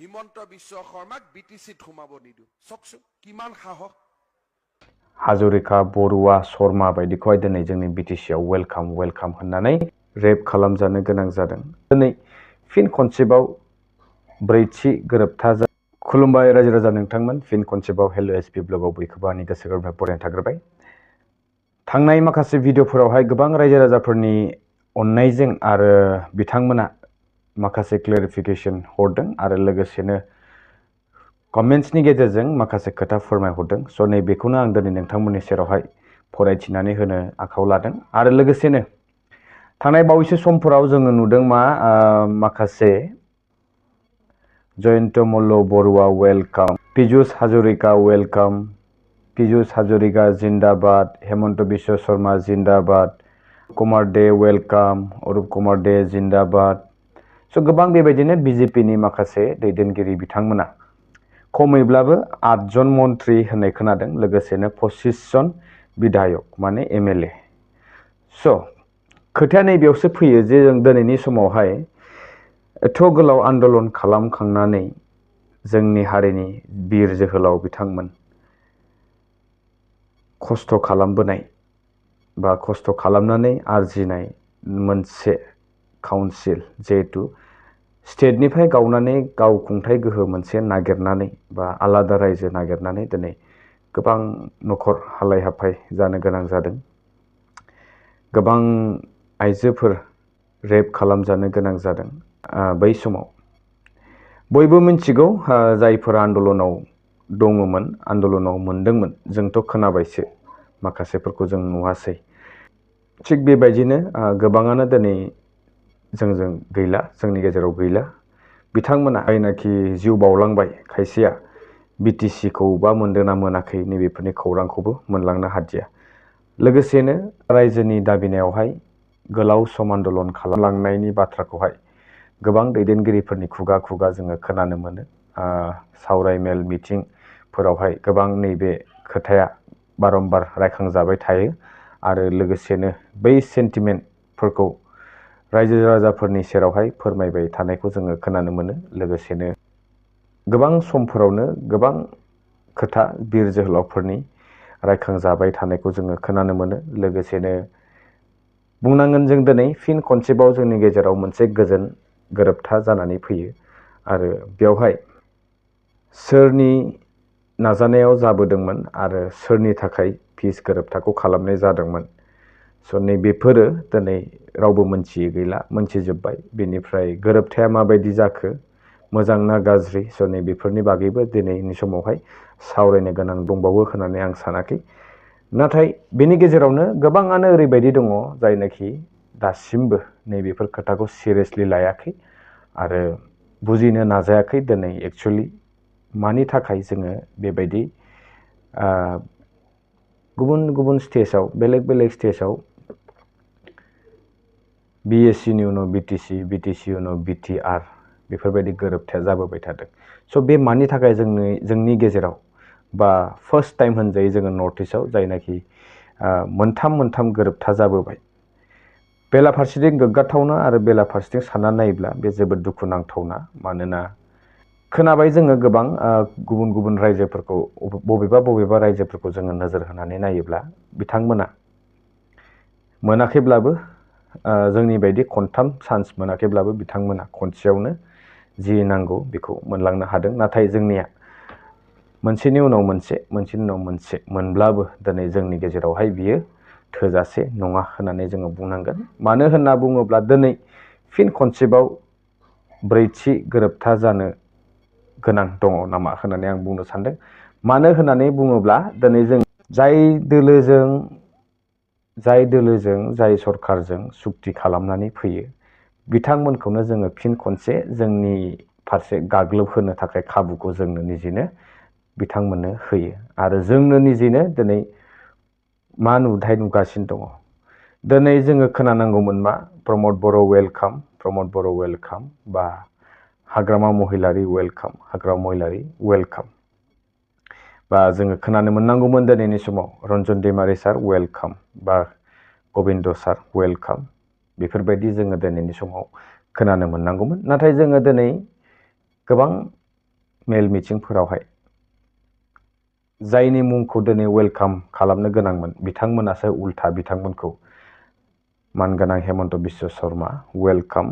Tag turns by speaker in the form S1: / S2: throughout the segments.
S1: हिमंत विश्व शर्माक BTC घुमाबो निदु सकसु किमान साहस
S2: हाजरिका बरुवा शर्मा बायदिखौ दिनै जोंनि BTC आव वेलकाम होननानै रेप खालामजानो गोनां जादों। दिनै फिन खनसेबाव ब्रैथि गोरोबथा खुलुमबाय रायजो राजा नोंथांमोन फिन खनसेबाव हेलो एसपी ब्लगाव बयखौबो आंनि गोसो गोरबोनिफ्राय बरायना थाग्रोबाय। थांनाय माखासे भिडिअफोरावहाय गोबां रायजो राजाफोरनि अननायजों आरो बिथांमोना माखासे क्लेरिफिकेशन हरदों आरो लोगोसेनो कमेन्ट्सनि गेजेरजों माखासे खोथा फोरमायहरदों। स' नै बेखौनो आं दिनै नोंथांमोननि सेरावहाय फरायथिनानै होनो आखायाव लादों आरो लोगोसेनो थांनाय बावैसो समफोराव जोङो नुदों माखासे जयन्त मल्ल बरुवा वेलकाम, पीयूष हाजरिका वेलकाम, पीयूष हाजरिका जिंदाबाद, हेमंत विश्व शर्मा जिंदाबाद, कुमार दे वेलकाम, अरूप कुमार दे जिंदाबाद। स' गोबां बेबायदिनो बीजेपीनि माखासे दैदेनगिरि बिथांमोना खमैब्लाबो 8 जन मन्त्रि होननाय खोनादों, लोगोसेनो 25 जन विधायक माने MLA। स' खोथाया नैबेयावसो फैयो जे जों दिनैनि समावहाय एथ' गोलाव आन्दोलन खालामखांनानै जोंनि हारिनि बिर जोहोलाव बिथांमोन खस्थ' खालामबोनाय बा खस्थ' खालामनानै आरजिनाय मोनसे काउन्सिल जिहेतु स्टेटनिफ्राय गावनानै गाव खुंथाय गोहो मोनसे नागिरनानै बा आलादा रायजो नागिरनानै दिनै गोबां नखर हालाय हाफाय जानो गोनां जादों। गोबां आइजोफोर रेप खालामजानो गोनां जादों। बै समाव बयबो मिन्थिगौ जायफोर आन्दोलनाव दङमोन, आन्दोलनाव मोनदोंमोन, जोंथ' खोनाबायसो, माखासेफोरखौ जों नुवासै। थिग बेबायदिनो गोबाङानो दिनै जोंजों गैला, जोंनि गेजेराव गैला। बिथांमोना जायनाखि जिउ बावलांबाय, खायसेया BTC खौ बा मोनदोंना मोनाखै नैबेफोरनि खौरांखौबो मोनलांनो हादिया। लोगोसेनो रायजोनि दाबिनायावहाय गोलाव सम आन्दोलन खालामलांनायनि बाथ्राखौहाय गोबां दैदेनगिरिफोरनि खुगा जोङो खोनानो मोनो। सावराय मेल मिटिंफोरावहाय गोबां नैबे खोथाया बारम्बार रायखांजाबाय थायो आरो लोगोसेनो बै सेन्टिमेन्टफोरखौ रायजो राजाफोरनि सेरावहाय फोरमायबाय थानायखौ जोङो खोनानो मोनो। लोगोसेनो गोबां समफोरावनो गोबां खोथा बिर जोहोलावफोरनि रायखांजाबाय थानायखौ जोङो खोनानो मोनो। लोगोसेनो बुंनांगोन जों दिनै फिन खनसेबाव जोंनि गेजेराव मोनसे गोजोन गोरोबथा जानानै फैयो आरो बेवहाय सोरनि नाजानायाव जाबोदोंमोन आरो सोरनि थाखाय पिस गोरोबथाखौ खालामनाय जादोंमोन। स' नैबेफोरो दिनै रावबो मोनथियै गैला, मोनथिजोब्बाय। बेनिफ्राय गोरोबथाया माबायदि जाखो, मोजां ना गाज्रि, स' नैबेफोरनि बागैबो दिनैनि समावहाय सावरायनो गोनां दंबावो होननानै आं सानाखै। नाथाय बेनि गेजेरावनो गोबाङानो ओरैबायदि दङ जायनाखि दासिमबो नैबेफोर खोथाखौ सिरियासलि लायाखै आरो बुजिनो नाजायाखै दिनै एक्चुअलि मानि थाखाय जोङो बेबायदि गुबुन स्टेजाव, बेलेग स्टेजाव BSc नि उनाव BTC, BTC उनाव BTR बेफोरबायदि गोरोबथाया जाबोबाय थादों। स' बे मानि थाखाय जोंनि गेजेराव बा फार्स्ट टाइम होनजायो जोङो नर्थ इस्टआव जायनाखि मोनथाम गोरोबथा जाबोबाय। बेलाफारसेथिं गोग्गाथावना आरो बेलाफारसेथिं सानना नायोब्ला बे जोबोद दुखुनांथावना। मानोना खोनाबाय जोङो गोबां गुबुन रायजोफोरखौ, बबेबा रायजोफोरखौ जोङो नोजोर होनानै नायोब्ला बिथांमोना मोनाखैब्लाबो जोंनि बायदि खनथाम चान्स मोनाखैब्लाबो बिथांमोना खनसेयावनो जि नांगौ बेखौ मोनलांनो हादों। नाथाय जोंनिया मोनसेनि उनाव मोनसे मोनब्लाबो दिनै जोंनि गेजेरावहाय बियो थोजासे नङा होननानै जोङो बुंनांगोन। मानो होनना बुङोब्ला दिनै फिन खनसेबाव ब्रैथि गोरोबथा जानो गोनां दङ नामा होननानै आं बुंनो सानदों। मानो होननानै बुङोब्ला दिनै जों जाय दोलोजों जाय सरखारजों सुक्ति खालामनानै फैयो बिथांमोनखौनो जोङो फिन खनसे जोंनि फारसे गाग्लोबहोनो थाखाय खाबुखौ जोंनो निजेनो बिथांमोननो होयो आरो जोंनो निजेनो दिनै मा नुथाय नुगासिनो दङ। दिनै जोङो खोनानांगौमोन मा प्रमद बर' वेलकाम बा हाग्रामा महिलारि वेलकाम। बा जोङो खोनानो मोननांगौमोन दिनैनि समाव रन्जन दैमारि सार वेलकाम बा गबिन्द सार वेलकाम बेफोरबायदि जोङो दिनैनि समाव खोनानो मोननांगौमोन। नाथाय जोङो दिनै गोबां मेल मिटिंफोरावहाय जायनि मुंखौ दिनै वेलकाम खालामनो गोनांमोन बिथांमोनासो उल्था बिथांमोनखौ मानगोनां हेमन्त बिश्व शर्मा वेलकाम,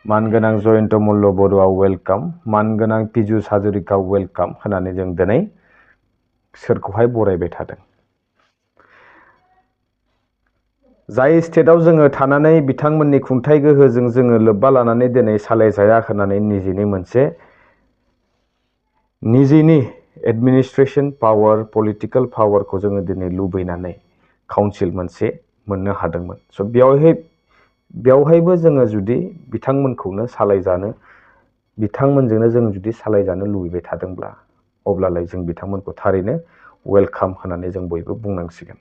S2: मानगोनां जयन्त मल्ल बरुवा वेलकाम, मानगोनां पीयूष हाजरिका वेलकाम होननानै जों दिनै सोरखौहाय बरायबाय थादों। जाय स्टेटआव जोङो थानानै बिथांमोननि खुंथाय गोहोजों जोङो लोब्बा लानानै दिनै सालायजाया होननानै निजेनि एडमिनिस्ट्रेशन पावार पलिटिकल पावारखौ जोङो दिनै लुबैनानै काउन्सिल मोनसे मोननो हादोंमोन। स' बेवहायबो जोङो जुदि बिथांमोनजोंनो जों जुदि सालायजानो लुबैबाय थादोंब्ला अब्लालाय जों बिथांमोनखौ थारैनो वेलकाम होननानै जों बयबो बुंनांसिगोन।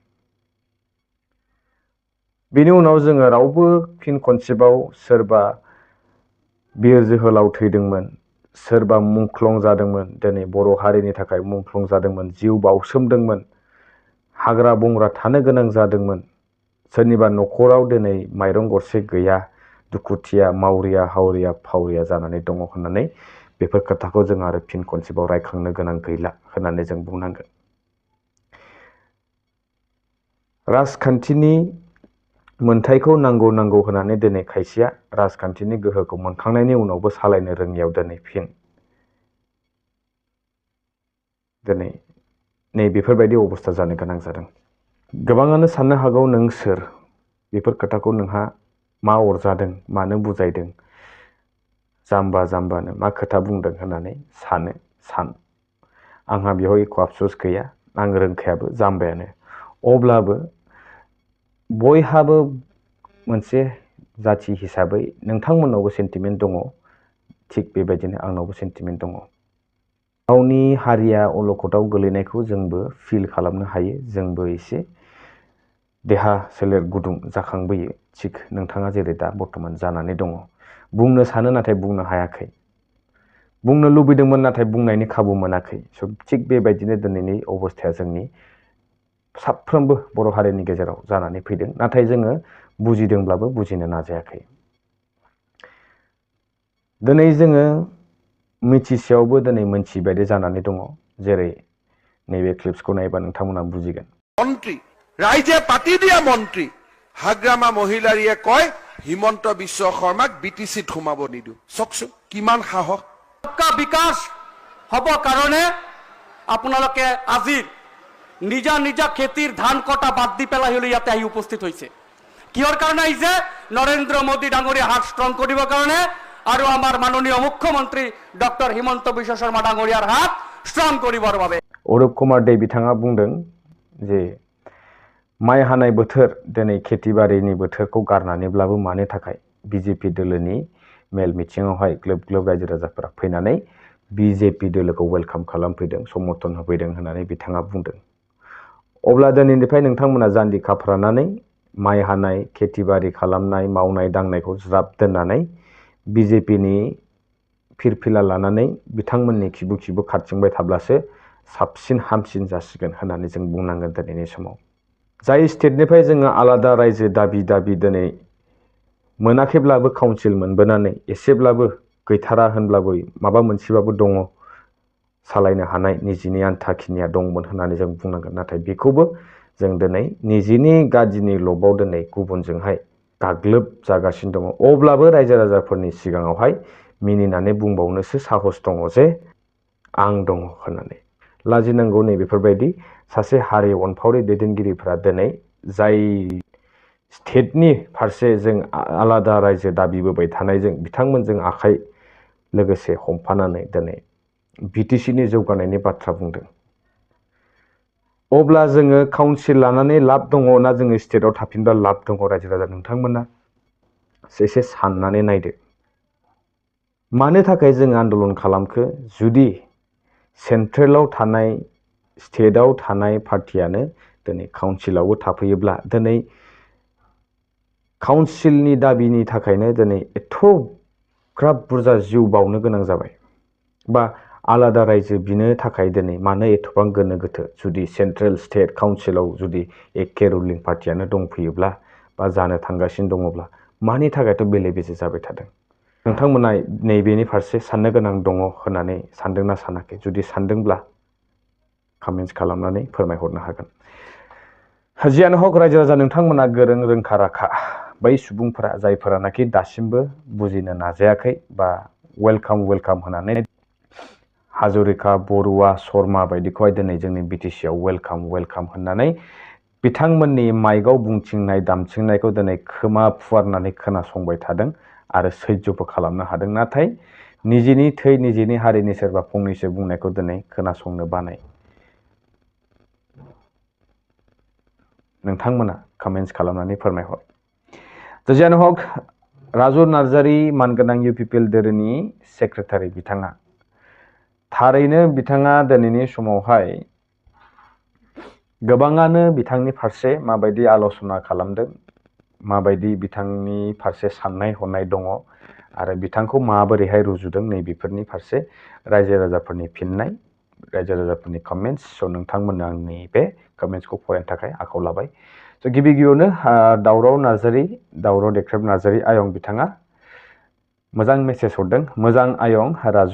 S2: बेनि उनाव जोङो रावबो फिन खनसेबाव सोरबा बिर जोहोलाव थैदोंमोन, सोरबा मुंख्लं जादोंमोन, दिनै बर' हारिनि थाखाय मुंख्लं जादोंमोन, जिउ बावसोमदोंमोन, हाग्रा बंग्रा थानो गोनां जादोंमोन, सोरनिबा न'खराव दिनै माइरं गरसे गैया, दुखुथिया मावरिया हावरिया फावरिया जानानै दङ होननानै बेफोर खोथाखौ जों आरो फिन खनसेबाव रायखांनो गोनां गैला होननानै जों बुंनांगोन। राजखान्थिनि मोनथायखौ नांगौ होननानै दिनै खायसेया राजखान्थिनि गोहोखौ मोनखांनायनि उनावबो सालायनो रोङियाव दिनै नै बेफोरबायदि अबस्था जानो गोनां जादों। गोबाङानो साननो हागौ नों सोर, बेफोर खोथाखौ नोंहा मा अरजादों, मानो बुजायदों, जाम्बानो मा खोथा बुंदों होननानै सान। आंहा बेयाव एख' आफसोस गैया, आं रोंखायाबो, जाम्बायानो। अब्लाबो बयहाबो मोनसे जाथि हिसाबै नोंथांमोननावबो सेन्टिमेन्ट दङ, थिग बेबायदिनो आंनावबो सेन्टिमेन्ट दङ। गावनि हारिया अलखदाव गोलैनायखौ जोंबो फिल खालामनो हायो, जोंबो एसे देहा सोलेर गुदुं जाखांबोयो, थिग नोंथाङा जेरै दा बर्थमान जानानै दङ। बुंनो सानो नाथाय बुंनो हायाखै, बुंनो लुबैदोंमोन नाथाय बुंनायनि खाबु मोनाखै। थिग बेबायदिनो दिनैनि अबस्थाया जोंनि साफ्रोमबो बर' हारिनि गेजेराव जानानै फैदों, नाथाय जोङो बुजिदोंब्लाबो बुजिनो नाजायाखै। दिनै जोङो मिथिसेयावबो दिनै मोनथिबायदि जानानै दङ, जेरै नैबे क्लिप्सखौ नायबा नोंथांमोना बुजिगोन।
S1: মন্ত্রী রাইজে পাতি দিয়া মন্ত্রী হাগ্ৰামা মহিলাৰীয়ে কয় হিমন্ত বিশ্ব শৰ্মাক বিটিচিত সোমাব নিদো। চাওকচোন কিমান সাহস।
S3: বিকাশ হব কাৰণে আপোনালোকে আজি নিজা খেতিৰ ধান কটা বাদ দি পেলাই হলে ইয়াতে আহি উপস্থিত হৈছে। কিহৰ কাৰণে আহিছে? নৰেন্দ্ৰ মোদী ডাঙৰীয়া হাত ষ্ট্ৰং কৰিবৰ কাৰণে আৰু আমাৰ মাননীয় মুখ্যমন্ত্ৰী ডক্টৰ হিমন্ত বিশ্ব শৰ্মা ডাঙৰীয়াৰ হাত ষ্ট্ৰং কৰিবৰ বাবে।
S2: अरुप कुमार दे बिथाङा बुंदों जे माइ हानाय बोथोर दिनै खेथि बारिनि बोथोरखौ गारनानैब्लाबो मानो थाखाय बिजेपि दोलोनि मेल मिटिङावहाय ग्लोब रायजो राजाफोरा फैनानै बिजेपि दोलोखौ वेलकाम खालामफैदों, समर्थन होफैदों होननानै बिथाङा बुंदों। अब्ला दिनैनिफ्राय नोंथांमोना जान्जि खाफ्रानानै माइ हानाय, खेथि बारि खालामनाय, मावनाय दांनायखौ ज्राब दोननानै बिजेपिनि फिरफिला लानानै बिथांमोननि खिबु खारथिंबाय थाब्लासो साबसिन हामसिन जासिगोन होननानै जों बुंनांगोन दिनैनि समाव। जाय स्टेटनिफ्राय जोङो आलादा रायजो दाबि दिनै मोनाखैब्लाबो काउन्सिल मोनबोनानै एसेब्लाबो गैथारा होनब्लाबो माबा मोनसेबाबो दङ, सालायनो हानाय निजिनि आन्थाखिनिया दंमोन होननानै जों बुंनांगोन। नाथाय बेखौबो जों दिनै निजिनि गादिनि लबाव दिनै गुबुनजोंहाय गाग्लोब जागासिनो दङ। अब्लाबो रायजो राजाफोरनि सिगाङावहाय मिनिनानै बुंबावनोसो साहस दङ जे आं दङ होननानै। लाजिनांगौ नै बेफोरबायदि सासे हारि अनफावरि दैदेनगिरिफोरा दिनै जाय स्टेटनि फारसे जों आलादा रायजो दाबिबोबाय थानायजों बिथांमोनजों आखाइ लोगोसे हमफानानै दिनै बिटिसिनि जौगानायनि बाथ्रा बुंदों। अब्ला जोङो काउन्सिल लानानै लाब दङ ना जोङो स्टेटआव थाफिनबा लाब दङ? रायजो राजा नोंथांमोना एसे साननानै नायदो। मानो थाखाय जों आन्दलन खालामखो? जुदि सेन्ट्रेलाव थानाय, स्टेटआव थानाय पार्टियानो दिनै काउन्सिलावबो थाफैयोब्ला दिनै काउन्सिलनि दाबिनि थाखायनो दिनै एथ'ग्राब बुरजा जिउ बावनो गोनां जाबाय, बा आलादा रायजो बिनो थाखाय दिनै मानो एथबां गोनो गोथो जुदि सेन्ट्रेल स्टेट काउन्सिलाव जुदि एखे रुलिं पार्टियानो दंफैयोब्ला बा जानो थांगासिनो दङब्ला मानि थाखायथ' बेले बेजे जाबाय थादों नोंथांमोना नैबेनि फारसे साननो गोनां दङ होननानै सानदोंना सानाखै जुदि सानदोंब्ला कमेन्ट्स खालामनानै फोरमायहरनो हागोन जियानो हक रायजो राजा नोंथांमोना गोरों रोंखा राखा बै सुबुंफोरा जायफोरानाखि दासिमबो बुजिनो नाजायाखै बा वेलकाम होननानै हाजरिका बरुवा शर्मा बायदिखौहाय दिनै जोंनि BTC आव वेलकाम होननानै बिथांमोननि माइकआव बुंथिंनाय दामथिंनायखौ दिनै खोमा फुवारनानै खोनासंबाय थादों आरो सैज्यबो खालामनो हादों नाथाय निजेनि थै निजेनि हारिनि सोरबा फंनैसो बुंनायखौ दिनै खोनासंनो बानाय नोंथांमोना कमेन्ट्स खालामनानै फोरमायहर जियानो हक राजु नार्जारी मानगोनां UPPL दोरोनि सेक्रेटारि बिथाङा थारैनो बिथाङा दिनैनि समावहाय गोबाङानो बिथांनि फारसे माबायदि आल'सना खालामदों माबायदि बिथांनि फारसे साननाय हनाय दङ आरो बिथांखौ माबोरैहाय रुजुदों नैबेफोरनि फारसे रायजो राजाफोरनि फिननाय रायजो राजाफोरनि कमेन्ट्स स' नोंथांमोननो आंनि बे कमेन्ट्सखौ फरायनो थाखाय आखायाव लाबाय स' गिबियावनो दावराव देख्रेब नार्जारी आयं बिथाङा मोजां मेसेज हरदों मोजां आयं राजु